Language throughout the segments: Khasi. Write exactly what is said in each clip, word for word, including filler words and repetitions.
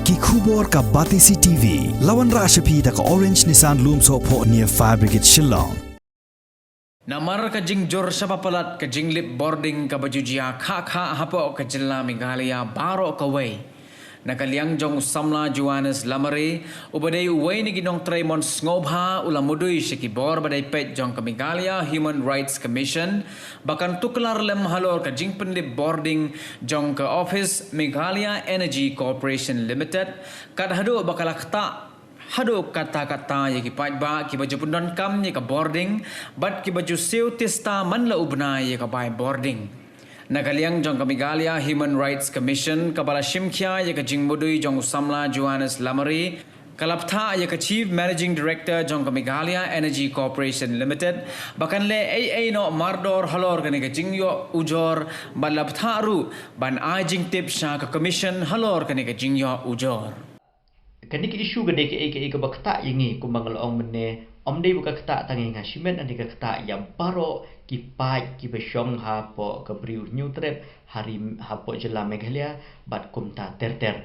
Ki khubor ka Batesi T V. La wanrah sha phi da ka Orange Nissan Lumsohphoh near Fire Brigade Shillong. Namar ka jingjur shaba palat ka jinglip bording kaba ju jia khah khah hapoh ka jylla Meghalaya baroh kawei. Na ka liang jong u samla Johannes Lamare, uba dei uwei na ki nongtrei mon sngewbha, u la mudui sha ki bor ba dei peit jong ka Meghalaya Human Rights Commission ba kan tuklar lem halor ka jingpynlip bording jong ka office Meghalaya Energy Corporation Limited, kat haduh ba ka la ktah haduh katta katta ïa ki paidbah kiba ju pyndonkam ïa ka bording bad kiba ju siew tista man la u bnai ïa ka bai bording. Na ka liang jong ka Meghalaya Human Rights Commission kaba la shimkhia ïa ka jingmudui jong u samla Johannes Lamare, ka la bthah ïa ka Chief Managing Director jong ka Meghalaya Energy Corporation Limited ba kan leh ei ei noh mardor halor kane ka jingïoh ujor bad la bthah ruh ban ai jingtip sha ka Commission halor kane ka jingïoh ujor. Kane ka issue ka dei kaei kaei kaba ktah ïa ngi, kumba nga la ong mynne, ym dei ba ka ktah tang ïa nga shimet, hynrei ka ktah ïa baroh ki paid kiba shong hapoh ka Bri u Hynñiewtrep, ha ri, hapoh jylla Meghalaya bad kumta ter ter.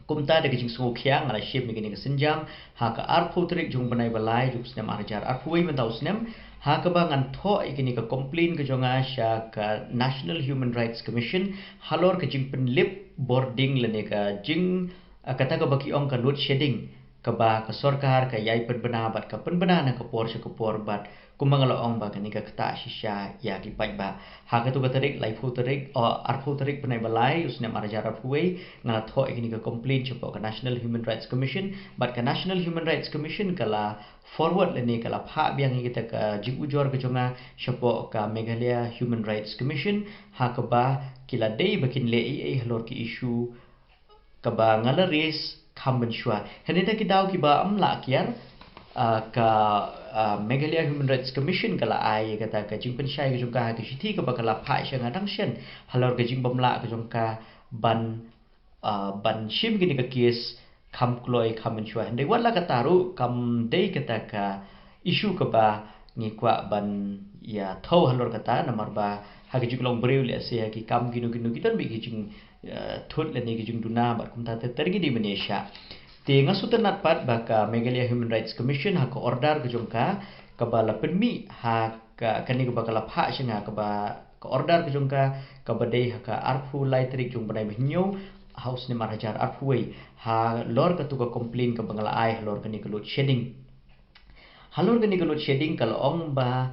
Kumta da ka jingsngewkhia nga la shim ïa kane ka sienjam ha ka arphew tarik jong u bnai ba lai jong u snem ar hajar arphew wei mynta u snem, ha kaba ngan thoh ïa kane ka complaint ka jong nga sha ka National Human Rights Commission halor ka jingpynlip bording lane ka jing Ah, kata kaba ki ong ka load shedding, kaba ka sorkar ka ïai pynbna bad ka pynbna na ka por sha ka por bad kumba nga la ong ba kane ka ktah shisha ïa ki paidbah. Ha katu ka tarik, laiphew tarik, oh, arphew tarik bnai ba lai, u snem ar hajar arphew wei, nga la thoh ïa kane ka complaint shapoh ka National Human Rights Commission, bad ka National Human Rights Commission ka la forward lane ka la phah biang ïa kata ka jingujor ka jong nga shapoh ka Meghalaya Human Rights Commission, ha kaba ki la dei ba kin leh ei ei halor ki issue kaba nga la raise kham mynshuwa. Hynrei da ki daw kiba ym lah kiar, ah, ka, ah, Meghalaya Human Rights Commission ka la ai kata ka jingpynshai ka jong ka ha ka shithi kaba ka la phah sha nga dang shen halor ka jingbymlah ka jong ka ban, ah, ban shim kine ka case kham kloi kham mynshuwa. Hynrei wat la kata ruh kam dei kata ka issue kaba ngi kwah ban ïa thew halor kata, namar ba ha ki jinglong briew lehse ha ki kam kino kino ki don beit ki jing, eh, thut lane ki jingduna bad kumta ter ter ngi dei ban ïa shah. Te nga sngewtynnat pat ba ka Meghalaya Human Rights Commission ha ka order ka jong ka kaba la pynmih ha ka, kane kaba ka la phah sha nga kaba ka order ka jong ka kaba dei ha ka arphew lai tarik jong u bnai ba hynñiew ha u snem ar hajar arphew wei halor katu ka complaint kaba nga la ai halor kane ka load shedding. Halor kane ka load shedding ka la ong ba,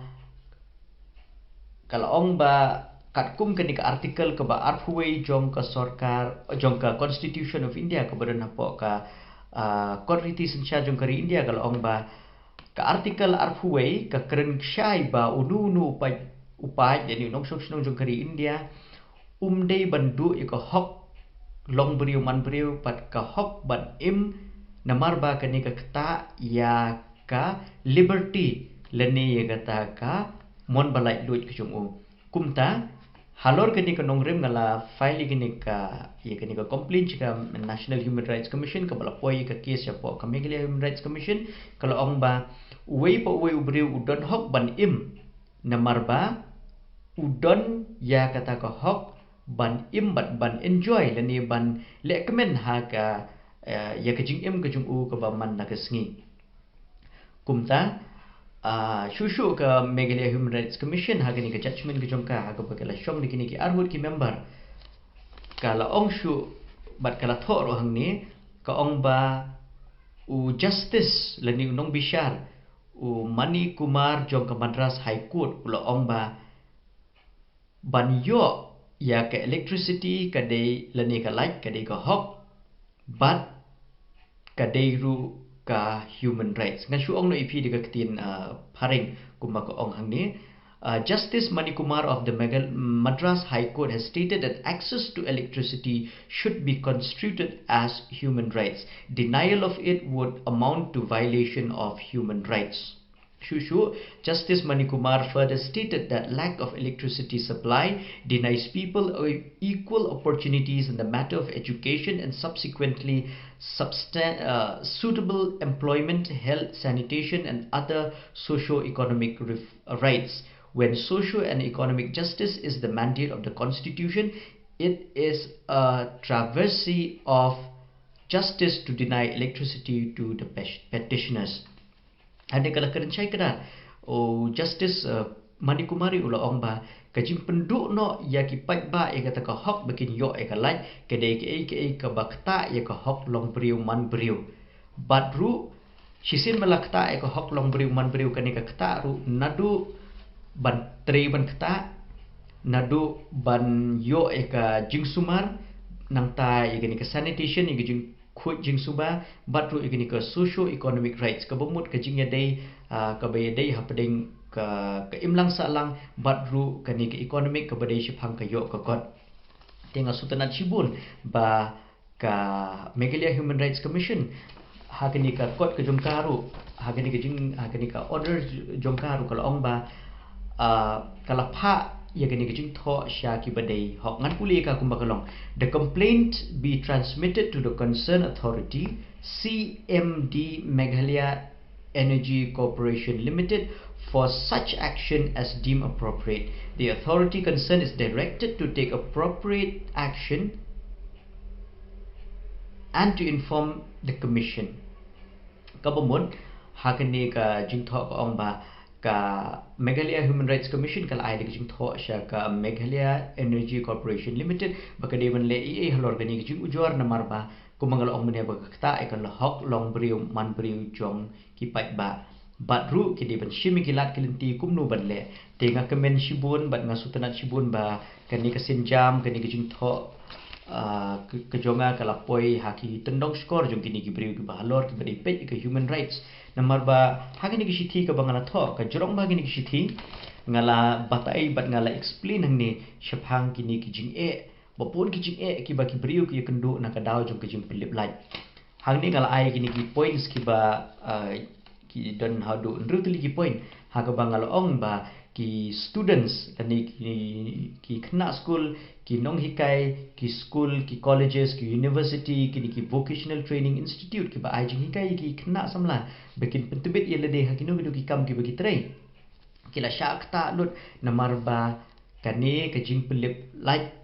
ka la ong ba katkum kane ka article kaba arphew wei jong ka sorkar, jong ka Constitution of India kaba don hapoh ka, ah, kot riti synshar jong ka ri India ka la ong ba ka article arphew wei ka kren kshai ba uno uno u paid, u paid lane u nongshong shnong jong ka ri India um dei ban duh ïa ka hok long briew man briew bad ka hok ban im, namar ba kane ka ktah ïa ka liberty lane ïa kata ka mon ba laitluid ka jong u. Kumta halor kane ka nongrim nga la file ïa kane ka, ïa kane ka complaint sha ka National Human Rights Commission kaba la poi ïa ka case shapoh ka Meghalaya Human Rights Commission, ka la ong ba uwei pa uwei u briew u don hok ban im, namar ba u don ïa kata ka hok ban im bad ban enjoy lane ban lehkmen ha ka, eh, ïa ka jingim ka jong u kaba man la ka sngi. Kumta, ah, shuh shuh ka Meghalaya Human Rights Commission ha kane ka judgment ka jong ka ha kaba ka la shong da kine ki arngut ki member, ka la ong shuh bad ka la thoh ruh hangne, ka ong ba u justice lane u nongbishar u Mani Kumar jong ka Madras High Court u la ong ba ban ïoh ïa ka electricity ka dei lane ka light ka dei ka hok bad ka dei ruh ka human rights. Ngan shu ong noh ïa phi da ka ktien, ah, phareng kumba ka ong hangne. Uh, Justice Mani Kumar of the Meghal-, Madras High Court has stated that access to electricity should be constituted as human rights. Denial of it would amount to violation of human rights. Shuh shuh, Justice Mani Kumar further stated that lack of electricity supply denies people o-, equal opportunities in the matter of education and subsequently substan-, uh, suitable employment, health, sanitation, and other socio-economic ref-, rights. When socio and economic justice is the mandate of the Constitution, it is a travesty of justice to deny electricity to the petitioners. Hadien ka la kren shai kdar, u Justice uh, Manikumari u la ong ba ka jingpynduh noh ïa ki paidbah ïa kata ka hok ba kin ïoh ïa ka light ka dei kaei kaei kaba ktah ïa ka hok long briew man briew. Bad ruh shisien ba la ktah ïa ka hok long briew man briew, kane ka ktah ruh naduh ban trei ban ktah, naduh ban ïoh ïa ka jingsumar, nangta ïa kane ka sanitation, ïa ka jingkhuid jingsuba, bad ruh ïa kane ka socio economic rights kaba mut ka jingïadei, ah, kaba ïadei hapdeng ka, ka imlang sahlang bad ruh kane ka economic kaba dei shaphang ka ïoh ka kot. Te nga sngewtynnat shibun ba ka Meghalaya Human Rights Commission ha kane ka kot ka jong ka ruh, ha kane ka jing, ha kane ka order jong ka ruh ka la ong ba, ah, ka la phah ïa kane ka jingthoh sha kiba dei hok. Ngan pule ïa ka kumba ka long: The complaint be transmitted to the concerned authority, C M D Meghalaya Energy Corporation Limited, for such action as deemed appropriate. The authority concerned is directed to take appropriate action and to inform the commission. Kaba mut ha kane ka jingthoh ka ong ba ka Meghalaya Human Rights Commission ka la ai da ka jingthoh sha ka Meghalaya Energy Corporation Limited ba ka dei ban leh ei ei halor kane ka jingujor, namar ba kumba nga la ong mynne ba ka ktah ïa ka hok long briew man briew jong ki paidbah. Bad ruh ki dei ban shim ïa ki lad ki lynti kumno ban leh. Te nga kmen shibun bad nga sngewtynnat shibun ba kane ka sienjam, kane ka jingthoh, ah, ka, ka jong nga ka la poi ha ki tyndong shkor jong kine ki briew kiba halor kiba dei peit ïa ka human rights. Namar ba ha kane ka shithi kaba nga la thoh, ka jrong ba kane ka shithi nga la batai bad nga la explain hangne shaphang kine ki jingeh, ba bun ki jingeh kiba ki briew ki ïakynduh na ka daw jong ka jingpynlip light. Hangne nga la ai kine ki points kiba, ah, ki don haduh hynriew tylli ki point ha kaba nga la ong ba ki students lane ki, ki khynnah skul, ki nonghikai, ki skul, ki colleges, ki university, kine ki vocational training institute kiba ai jinghikai ïa ki khynnah samla ba kin pyntbit ïa lade ha kino kino ki kam kiba ki trei, ki la shah ktah lut namar ba kane ka jingpynlip light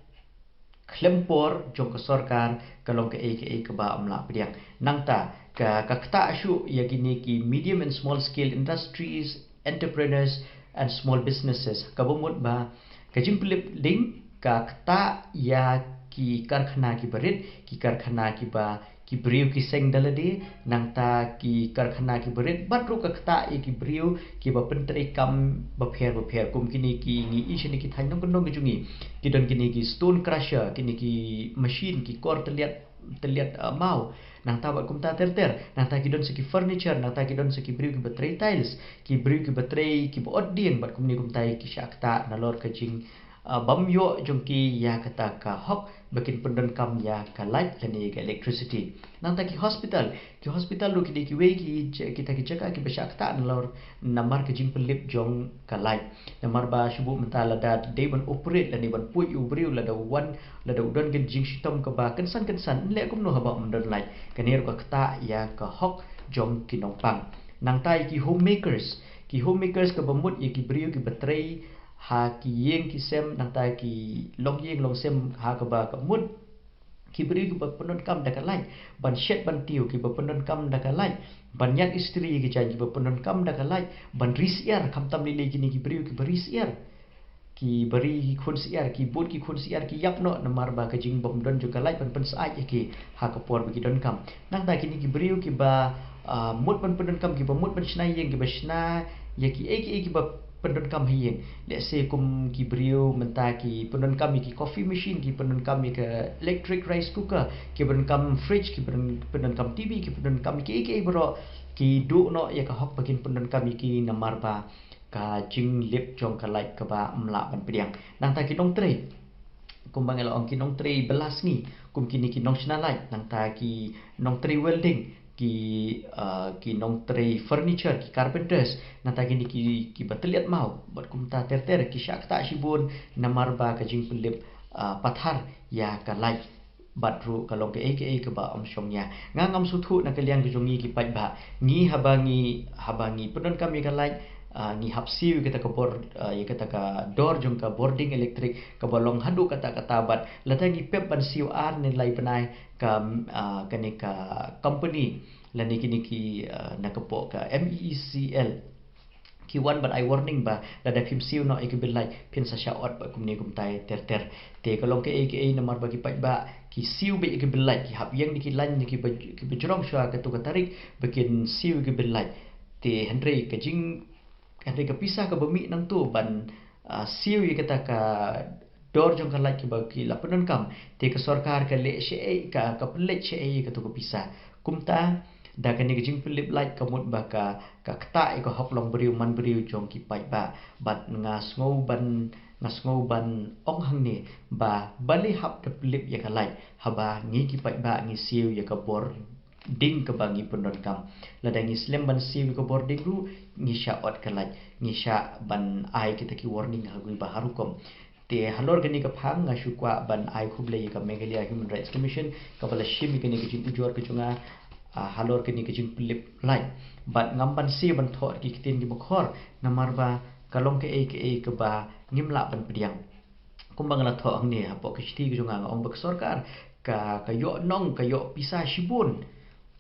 khlem por jong ka sorkar ka long kaei kaei kaba ym lah pdiang. Nangta ka, ka ktah shuh ïa kine ki medium and small scale industries, entrepreneurs and small businesses, kaba mut ba ka jingpynlip ding ka ktah ïa ki karkhana kiba rit, ki karkhana kiba ki briew ki seng da lade, nangta ki karkhana kiba rit, bad ruh ka ktah ïa ki briew kiba pyntreikam bapher bapher. Kum kine ki, ngi ïohi shane ki thaiñ nongkyndong ki jong ngi, ki don kine ki stone crusher, kine ki machine ki kor tylliat, tylliat, ah, maw. Nangta bad kumta ter ter, nangta ki don sa ki furniture, nangta ki don sa ki briew kiba trei tiles, ki briew kiba trei, kiba ot dieng, bad kumne kumta ki shah ktah nalor ka jing, ah, bym ïoh jong ki ïa kata ka hok ba kin pyndonkam ïa ka light lane ka electricity. Nangta ki hospital, ki hospital ruh ki dei kiwei ki j-, kita ki jaka kiba shah ktah nalor namar ka jingpynlip jong ka light. Namar ba shu bun mynta lada dei ban operate lane ban poi u briew, lada u wan, lada u don ka jingshitom kaba kynsan kynsan, yn leh kumno haba ym don light? Kane ruh ka ktah ïa ka hok jong ki nongpang. Nangta ïa ki homemakers, ki homemakers kaba mut ïa ki briew kiba trei ha ki ïing ki sem, nangta ki longïing longsem ha kaba ka mut ki briew kiba pyndonkam da ka light, ban shet ban tiew kiba pyndonkam da ka light, ban ñiad istri ïa ki jaiñ kiba pyndonkam da ka light, ban ri syiar, khamtam lei lei kine ki briew kiba ri syiar, kiba ri ki khun syiar, ki bud ki khun syiar ki ïap noh namar ba ka jingbym don jong ka light ban pynsyaid ïa ki ha ka por ba ki donkam. Nangta kine ki briew kiba, ah, mut ban pyndonkam, kiba mut ban shna ïing, kiba shna ïa kiei kiei kiba pyndonkam ha ïing. Let's say kum ki briew mynta ki pyndonkam ïa ki coffee machine, ki pyndonkam ïa ka electric rice cooker, ki pyndonkam fridge, ki pyndonkam T V, ki pyndonkam ïa kiei kiei baroh, ki duh noh ïa ka hok ba kin pyndonkam ïa ki namar ba ka jinglip jong ka light kaba ym lah ban pdiang. Nangta ki nongtrei, kumba nga la ong, ki nongtrei bylla sngi, kum kine ki nongshna light, nangta ki nongtrei welding, ki, ah, ki nongtrei furniture, ki carpenters, nangta kine ki, kiba tylliat maw bad kumta ter ter, ki shah ktah shibun namar ba ka jingpynlip, ah, pathar ïa ka light. Bad ruh ka long kaei kaei kaba ym shong ïa. Nga ngam sngewthuh na ka liang ka jong ngi ki paidbah. Ngi haba ngi, haba ngi pyndonkam ïa ka light, ah, ngi hap siew ïa kata ka bor, ah, ïa kata ka dor jong ka bording elektrik kaba long haduh katta katta bad lada ngi pep ban siew ar ne lai bnai ka, ah, kane ka company lane kine ki, ah, na ka pok ka MEECL ki wan ban ai warning ba lada phim siew noh ïa ka bill light phin sa shah ot bad kumne kumtai ter ter. Te ka long kaei kaei namar ba ki paidbah ki siew beit ïa ka bill light, ki hap ïeng da ki line da ki ba, ki ba jrong shuwa katu ka tarik ba kin siew ïa ka bill light. Te hynrei ka jing, hynrei ka pisa kaba mih nangto ban, ah, siew ïa kata ka dor jong ka light kiba ki la pyndonkam, te ka sorkar ka leh shaei, ka, ka pynleit shaei ïa katu ka pisa. Kumta da kane ka jingpynlip light ka mut ba ka, ka ktah ïa ka hok long briew man briew jong ki paidbah. Bad nga sngew ban, nga sngew ban ong hangne ba balei hap da pynlip ïa ka light haba ngi ki paidbah ngi siew ïa ka bording kaba ngi pyndonkam. Lada ngi slem ban siew ïa ka bording ruh ngi shah ot ka light, ngi shah ban ai kita ki warning ha kiwei pa ki rukom. Te halor kane ka phang nga shu kwah ban ai khublei ïa ka Meghalaya Human Rights Commission kaba la shim ïa kane ka jingujor ka jong nga, ah, halor kane ka jingpynlip light. Bad ngam banse ban thoh ki ktien kiba khor namar ba ka long kaei kaei kaba ngim lah ban pdiang. Kumba nga la thoh hangne hapoh ka shithi ka jong nga, nga ong ba ka sorkar ka, ka ïoh nong, ka ïoh pisa shibun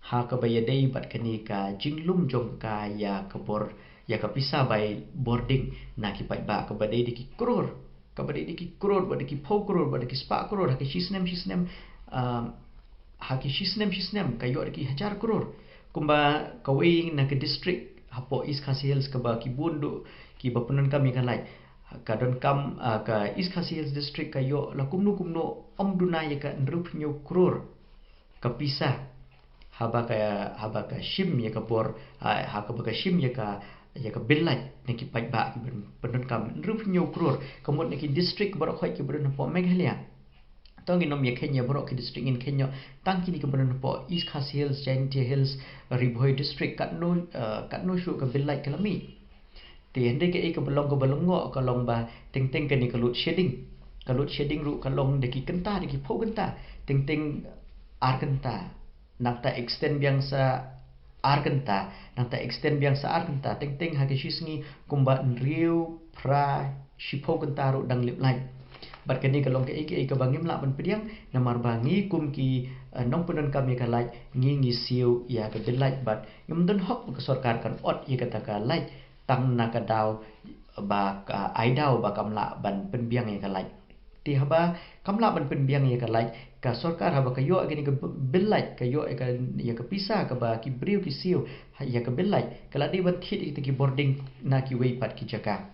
ha kaba ïadei bad kane ka jinglum jong ka ïa ka bor, ïa ka pisa bai bording na ki paidbah kaba dei da ki klur, kaba dei da ki klur, ba da ki phew klur, ba da ki spah klur ha ki shisnem shisnem, ah, ha ki shisnem shisnem ka ïoh da ki hajar klur. Kumba kawei na ka district hapoh East Khasi Hills kaba ki bun duh kiba pyndonkam ïa ka light, ka donkam, ah, ka East Khasi Hills District ka ïoh la kumno kumno ym duna ïa ka hynriewphew hynñiew klur ka pisa haba ka, haba ka shim ïa ka bor, ah, ha kaba ka shim ïa ka, ïa ka bill light na ki paidbah kiba pyndonkam. Hynriewphew hynñiew klur ka mut na ki district baroh khoit kiba don hapoh Meghalaya. To ngin ym ïa kheiñ ïa baroh ki district, ngin kheiñ ïa tang kine kiba don hapoh East Khasi Hills, Jaintia Hills, Ri Bhoi District, katno, eh, katno shuh ka bill light ka la mih. Te hynrei kaei kaba long kaba lyngngoh ka long ba teng teng kane ka load shedding, ka load shedding ruh ka long da ki kynta, da ki phew kynta, teng teng ar kynta, nangta extend biang sa ar kynta, nangta extend biang sa ar kynta, teng teng ha ki shi sngi kumba hynriew, phra, shiphew kynta ruh dang lip light. Bad kane ka long kaei kaei kaba ngim lah ban pdiang namar ba ngi kum ki, eh, nongpyndonkam ïa ka light ngi, ngi siew ïa ka bill light bad ngim don hok ba ka sorkar kan ot ïa kata ka light tang na ka daw ba ka, ai daw ba kam lah ban pynbiang ïa ka light. Te haba kam lah ban pynbiang ïa ka light, ka sorkar haba ka ïoh ïa kane ka b-, bill light, ka ïoh ïa ka, ïa ka pisa kaba ki briew ki siew ha, ïa ka bill light, ka la dei ban thied ïa kita ki bording na kiwei pat ki jaka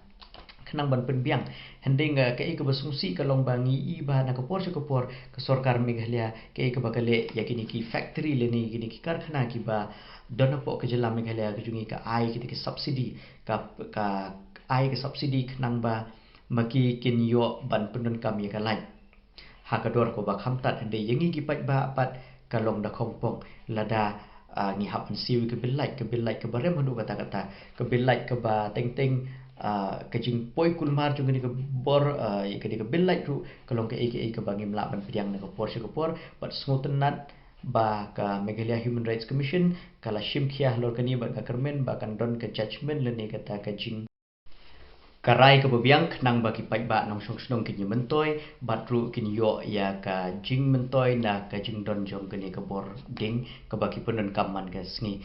khnang ban pynbiang. Hynrei nga, kaei kaba sngewsih ka long ba ngi i ba na ka por sha ka por ka sorkar Meghalaya kaei kaba ka leh ïa kine ki factory lane kine ki karkhana kiba don hapoh ka jylla Meghalaya ka jong ngi, ka ai kita ki subsidy, ka, ka ai ka subsidy khnang ba ma ki kin ïoh ban pyndonkam ïa ka light ha ka dor kaba kham tad. Hynrei ïa ngi ki paidbah pat ka long da khongpong lada, ah, ngi hap ban siew ïa ka bill light, ka bill light kaba rem haduh katta katta, ka bill light kaba teng teng, ah, ka jingpoi kulmar jong kane ka bor, ah, ïa kane ka bill light ruh ka long kaei kaei kaba ngim lah ban pdiang na ka por sha ka por. Bad sngewtynnat ba ka Meghalaya Human Rights Commission ka la shim khia halor kane bad nga kyrmen ba kan don ka judgment lane kata ka jing ka rai kaba biang khnang ba ki paidbah nongshong shnong kin ïa myntoi bad ruh kin ïoh ïa ka jingmyntoi na ka jingdon jong kane ka bording kaba ki pyndonkam man ka sngi.